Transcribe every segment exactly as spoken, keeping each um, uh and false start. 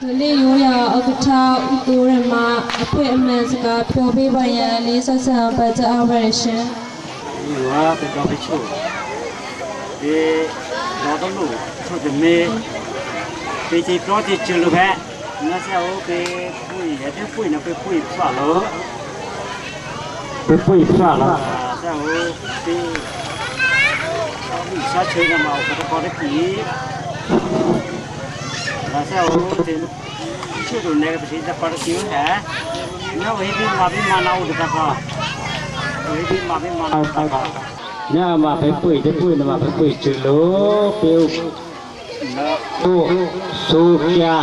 Lé Yuya a khuhtá ǔ tǒrèma aphú amèthè sǎ pò̤́ pé̤ vǎ nyǎ lě sǎsǎ pǎ cǎ vǎ rè̤shè. Yuya pè̤ dò̌ pè̤ hǒ. Pè̤ dò̌ tố̤lǔ hǒ tômě. Pè̤ ce̤plò́ ce̤cṳ̂ lǔ phè̌. Ná thè́ o pè̤ pwí̤, ètè̤ pwí̤ ná pè̤ pwí̤ phuô̌ lǔ. Pè̤ pwí̤ phuô̌ lǔ. Thè́ o pè̤ pwí̤ sǎshuô̌ ná ma o pè̤ tôkò tôkì. Ná thè́ o pè̤ Shuốdu nè̤ pahtyězǎ pǎ tôkyě hé. Nyá̤ o hé bí ma bí ma ná o tôpǎ. O hé bí ma bí ma ná o tôpǎ. Nyá̤ ma pè̤ pwí̤ tôpwí̤ ná ma pè̤ pwí̤ cû̌ lǒ pè̤ o. O, thǔkyǎ.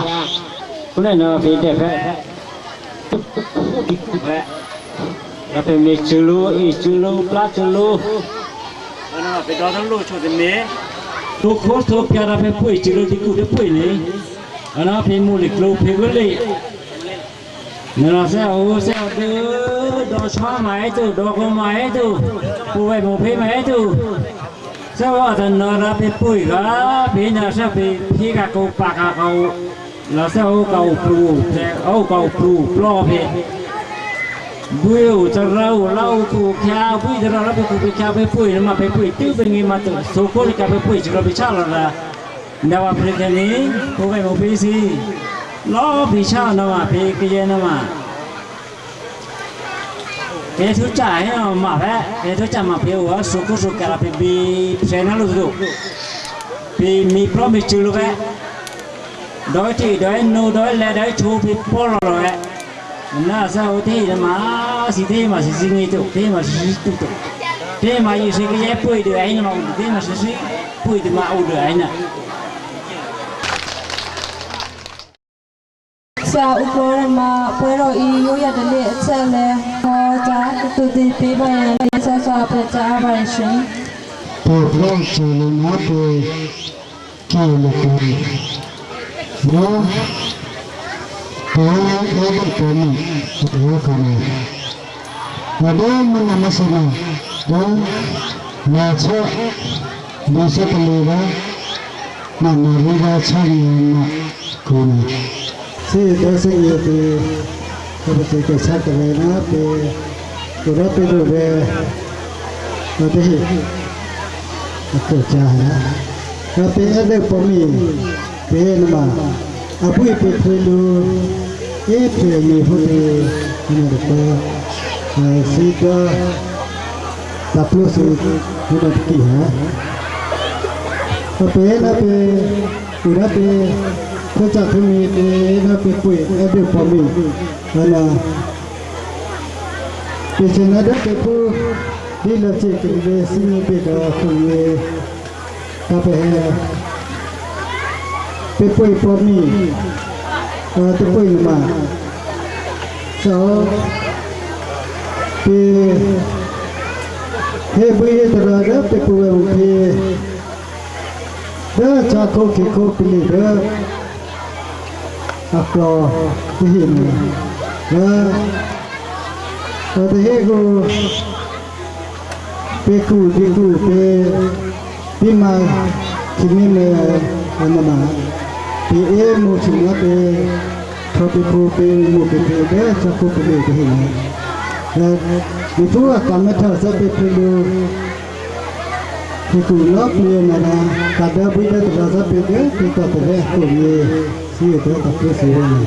Phúnuô ná pè̤ dèphè́. Phè̌. Rǎ pè̤ me̤cû̌ lǔ, ecû̌ lǔ, plácû̌ lǔ. Rǎ pè̤ dò̌ tố̤lǔ hǒ tômě. Tǒkhó tǒpyǎ rǎ pè̤ pwí̤ cû̌ lǔ dǐkǔ tôpwí̤ ní. Rǎ pè̤ mǒ li̤klǒ pè̤ vû́ lě. Nè̤ rò thè́ o, thè́ o dố dò̌ shámǎ è́ to, dò̌ kò̌mǎ è́ to, pṳ̌vè̤ mǒphè̌ mǎ è́ to. Thè́ o a tônò̌ rǎ pè̤ pwí̤ gǎ, pè̤ ná thè́ pè̤ phyé ka̤kǒ pa̤ ka̤kǒ. Lò̌ thè́ o ka̤-oplǔ-ophè̌, o ka̤-oplǔ-oplò́ phè̌. Bwí o tará o lá o khu o khyǎ, bwí tará lá pè̤ khu pè̤ khyǎ pè̤ pwí̤, nè̤ ma pè̤ pwí̤ tû́ pè̤ ngě ma tôthǒ kó lè khyǎ pè̤ pwí̤ cû̌ rò pè̤ shá lò̌ rǎ. Nè̤ ma pè̤ tè̤ ní, pwǒ̤vè̤ mǒphè̌ thǐ. Lò̌ pè̤ shá nè̤ ma pè̤ kayǎ nè̤ ma. Kayǎ htwǒ ca̤ hé nè̤ ma phè̌, kayǎ htwǒ ca̤ ma pè̤ o, a thǒ kó thǒ ka̤ rò pè̤ bě phè̌ ná lǔ to. Pè̤ me̤plò́ me̤cû̌ lǔ phè̌. Dò̌ hte, dò̌ nǒ, dò̌ lè̌, dò̌ htwǒ pè̤ pò́ lò̌ lò̌ è̌. Ná a thè́ o tè̤hí ma, thǐ tè̤hí ma thǐ thíngě to, tè̤hí ma thǐ thí tu to. Tè̤hí ma yě thǐ kayǎ pwí̤ dû èyí nè̤ ma o tè̤hí ma thǐ thí pwí̤ dû ma o dû èyí nè̤. Thya ǔklò̌ rè̤ma pwè̌ rò í yǒ yǎ talè a thè́ a lè̌ hò́ cǎ khutu tè̤ pé̤ vǎ yǎ lě sǎsǎ pè̤ cǎ vǎ rè̤shè. Pè̤ plò́ cò̤ lǔ ná pè̤ kí lǔ khyě. Rò pè̤ yǒ dố pè̤ mwi̤ a tè̤ yǒ khyě. Vǎ dố mǔnà mǔsǐ nuô dố nè̤ shyé, nè̤ shyé tahe rò nè̤ nè̤ rí rò shyé nuôma kǔ nuô. Shyé dố shyé yě pè̤, pè̤ pacè̤̌ kè̤shyá tarè̤̌ ná pè̤ khutuố̤ pè̤ rò rè̤, rò tahe a khuô̌ cyá̤ rò, rò pè̤ è́ dố pò̤́myě. Pè̤ nuôma, abwí pè̤ phuô̌ lǔ, é pè̤ me̤ phútě, nuôma tôphuố, a, thǐ dố, tapló thǐ, nuôma tôki hò́. Rò pè̤ ná pè̤, u ná pè̤, khwóca̤ khwómǐ pè̤ ná pè̤ pwí̤ è́ dố pò̤́myě, rò ná, pè̤ shyé ná dố pè̤ phú, bí lò̌ cè kèvě thímí pè̤ dò̌ khǔnyě. Taphè̌, pè̤ pwí̤ pò̤́myě, a, tôpwí̤ nuôma. Sǎ, pè̤ hébwí hétarǎ dố pè̤ pṳ̌vè̤ mǔphyě, dố ca̤kǒ khǐkhǒ pile dố aklò̌ tahe nuô. Dố, a, tahe kǔ, pè̤ kǔ, pè̤ kǔ, pè̤ bí ma khǐnémè̤ a nuôma, pè̤ è́ mǒ htuô̌ná pè̤, htò̌ pè̤ phǒ pè̤ mǒ pè̤ pè̤ dố ca̤kǔ pè̤ lè tahe nuô. Rò, me̤phú a ka̤ mèthè thè́ pè̤ pè̤ lǔ, pè̤ kǔ lò̌ pè̤ nuô rò, ka̤ dố bwí dố tarǎ thè́ pè̤ dố pè̤ tò̤ tarè́ a khǒnyě, thǐ o dố tapló thǐ rè́ nuô.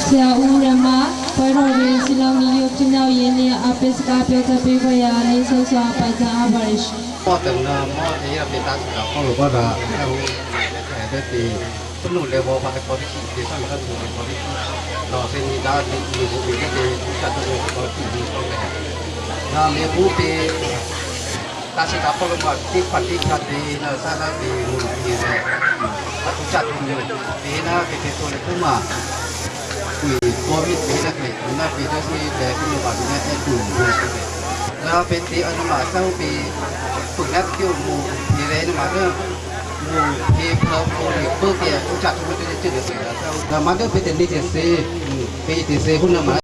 Thya ǔ rè̤ma, pwè̌ rò rè̤, thǐ lò̌ mi yǒ khǐné yě ní a pě sǎ pě tǎ pě vǎ yǎ lě sǎsǎ pǎ cǎ vǎ rè̤shè. Mò́ tôna mò́ tè̤yě pě tǎ sǎ pò́ lǒ bá rǎ, ná ǔ, ǔ lè̌ tè̤ dố pě, pú nǔ lè̌ vò̌ pǎ tè̤ kò̌ dí, pě sá mi ká tǔ tè̤ kò̌ dí, lò̌ thǐ ní dǎ ní ǔ lè ǔ pě dố pě, ǔ ká tǔ lè kò̌ dí, ǔ kò̌ lè. Ná lè ǔ pě, Tǎ sǐ tǎ pò́ lǒ ma, tíkhwǎ tíkhyǎ tě ná sá ná tě ngṳ tě rè́. A tǔ ca̤ tǔ ngṳ tě ná kètè tǒ lè phú ma. Kwǐ bò́myě tě ná kètè ná kètè dố sí tè̤ phú ma tě ná tě tǔ ngṳ tě. Ná pě tě a ná ma sá ó pě. Pû ná khyó ngṳ tě rè́ ná ma dố. Ngṳ tě phǎ phǒ lè pố kè tǔ ca̤ tǔ ngṳ tě tě tě. Ná ma dố pě tě ní tě sě. Pě tě sě phú ná ma.